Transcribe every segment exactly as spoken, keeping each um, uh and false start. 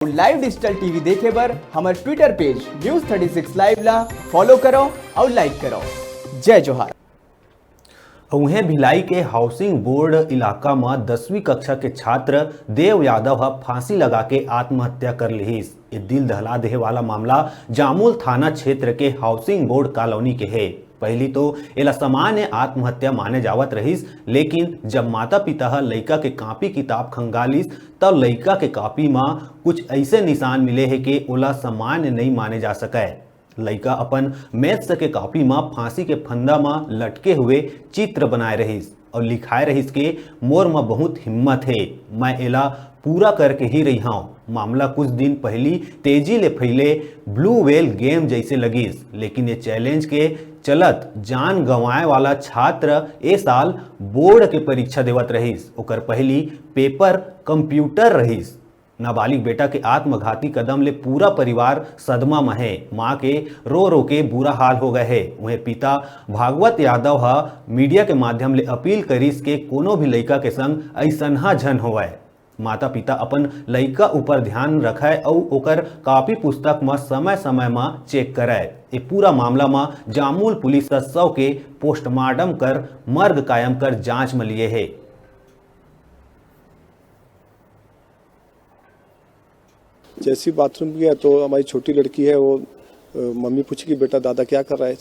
अउ live digital T V देखे बर हमर Twitter page News thirty six Live ला follow करो अउ like करो। जय जोहार। उहें भिलाई के हाउसिंग बोर्ड इलाका म दसवीं कक्षा के छात्र देव यादव ह फांसी लगा के आत्महत्या कर लिहिस। ये दिल दहला देहे वाला मामला जामुल थाना क्षेत्र के हाउसिंग बोर्ड कॉलोनी के हे। पहली तो एला सामान्य आत्महत्या माने जावत रहिस, लेकिन जब माता पिता ह लइका के कापी किताब खंगालिस, तब लइका के कापी म कुछ ऐसे निशान मिले हे के ओला सामान्य नइ माने जा सकय। लइका अपन मैथ्स के कापी म फांसी के फंदा म लटके हुए चित्र बनाए रहिस अउ लिखाए रहिस के मोर म बहुत हिम्मत हे, मैं एला पूरा करके ही रहिहंव। मामला कुछ दिन पहिली तेजी ले फैले ब्लू व्हेल गेम जैसे लगिस, लेकिन ये चैलेंज के चलत जान गंवाए वाला छात्र ए साल बोर्ड के परीक्षा देवत रहिस। ओकर पहली पेपर कंप्यूटर रहिस। नाबालिग बेटा के आत्मघाती कदम ले पूरा परिवार सदमा म हे। मां के रो रो के बुरा हाल हो गए हे। उहें पिता भागवत यादव ह मीडिया के माध्यम ले अपील करिस के कोनो भी लइका के संग अइसनहा झन होवय। माता पिता अपन लइका ऊपर ध्यान रखय अउ ओकर कापी पुस्तक म समय समय म चेक करय। ए पूरा मामला म जामुल पुलिस ह शव के पोस्टमार्टम कर मर्ग कायम कर जांच म लिए हे। जैसे ही बाथरूम गया तो हमारी छोटी लड़की है, वो अ, मम्मी पूछी कि बेटा, दादा क्या कर रहा है?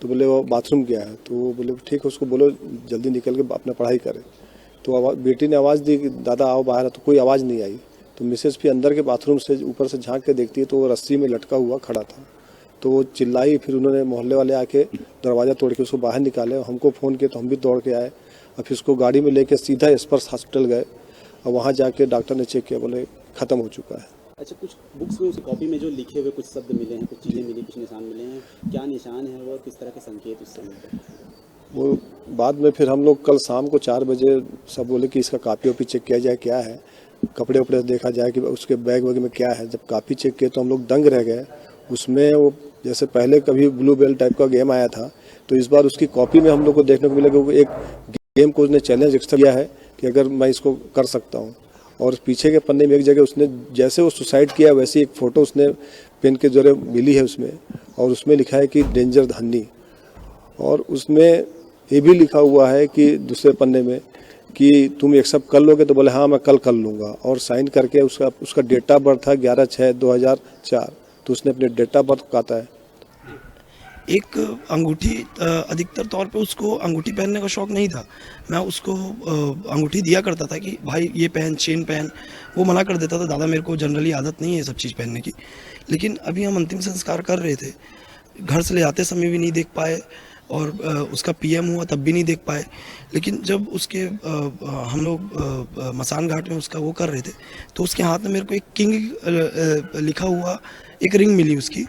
तो बोले वो बाथरूम गया है। तो वो बोले ठीक है, उसको बोलो जल्दी निकल के अपना पढ़ाई करे। तो आवा-, बेटी ने आवाज़ दी कि दादा आओ बाहर, तो कोई आवाज़ नहीं आई। तो मिसेज फिर अंदर के बाथरूम से ऊपर से झांक के देखती है तो वो रस्सी में लटका हुआ खड़ा था। तो वो चिल्लाई, फिर उन्होंने मोहल्ले वाले आके दरवाज़ा तोड़ के उसको बाहर निकाले। हमको फ़ोन किया तो हम भी दौड़ के आए और फिर उसको गाड़ी में लेके सीधा स्पर्श हॉस्पिटल गए और वहाँ जाके डॉक्टर ने चेक किया, बोले ख़त्म हो चुका है। अच्छा, कुछ बुक्स में, उस कॉपी में जो लिखे हुए कुछ शब्द मिले हैं, कुछ चीज़ें मिली, कुछ निशान मिले हैं, क्या निशान है वो और किस तरह के संकेत उससे मिलते हैं? वो बाद में फिर हम लोग कल शाम को चार बजे सब बोले कि इसका कॉपी वॉपी चेक किया जाए, क्या है, कपड़े वपड़े देखा जाए कि उसके बैग वैग में क्या है। जब कॉपी चेक किए तो हम लोग दंग रह गए। उसमें वो जैसे पहले कभी ब्लू बेल टाइप का गेम आया था, तो इस बार उसकी कॉपी में हम लोग को देखने को मिला कि वो एक गेम को उसने चैलेंज एक्सेप्ट किया है कि अगर मैं इसको कर सकता हूँ। और पीछे के पन्ने में एक जगह उसने, जैसे वो सुसाइड किया, वैसी एक फ़ोटो उसने पेन के जरिए मिली है उसमें, और उसमें लिखा है कि डेंजर धन्नी। और उसमें ये भी लिखा हुआ है कि दूसरे पन्ने में कि तुम ये सब कर लोगे, तो बोले हाँ, मैं कल कर लूँगा, और साइन करके उसका, उसका डेट ऑफ बर्थ था ग्यारह छः दो हज़ार चार, तो उसने अपने डेट ऑफ बर्थ काटा है। एक अंगूठी, अ, अधिकतर तौर पे उसको अंगूठी पहनने का शौक नहीं था। मैं उसको, अ, अंगूठी दिया करता था कि भाई ये पहन, चेन पहन। वो मना कर देता था, दादा मेरे को जनरली आदत नहीं है ये सब चीज़ पहनने की। लेकिन अभी हम अंतिम संस्कार कर रहे थे, घर से ले आते समय भी नहीं देख पाए और, अ, उसका पीएम हुआ तब भी नहीं देख पाए। लेकिन जब उसके, अ, अ, हम लोग, अ, अ, मसान घाट में उसका वो कर रहे थे, तो उसके हाथ में मेरे को एक किंग, अ, अ, लिखा हुआ एक रिंग मिली उसकी।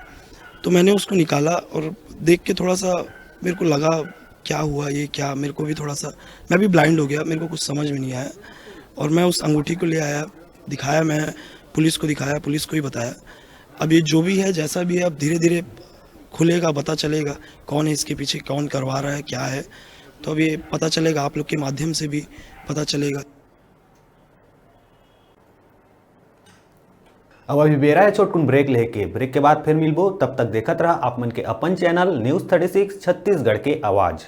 तो मैंने उसको निकाला और देख के थोड़ा सा मेरे को लगा, क्या हुआ ये, क्या, मेरे को भी थोड़ा सा, मैं भी ब्लाइंड हो गया, मेरे को कुछ समझ में नहीं आया। और मैं उस अंगूठी को ले आया, दिखाया, मैं पुलिस को दिखाया, पुलिस को ही बताया। अब ये जो भी है, जैसा भी है, अब धीरे धीरे खुलेगा, पता चलेगा कौन है इसके पीछे, कौन करवा रहा है, क्या है। तो अब ये पता चलेगा, आप लोग के माध्यम से भी पता चलेगा। अब अभी बेरा है छोटकुन ब्रेक लेके। ब्रेक के बाद फिर मिलबो, तब तक देखत रहा आप मन के अपन channel news thirty six Chhattisgarh के आवाज़।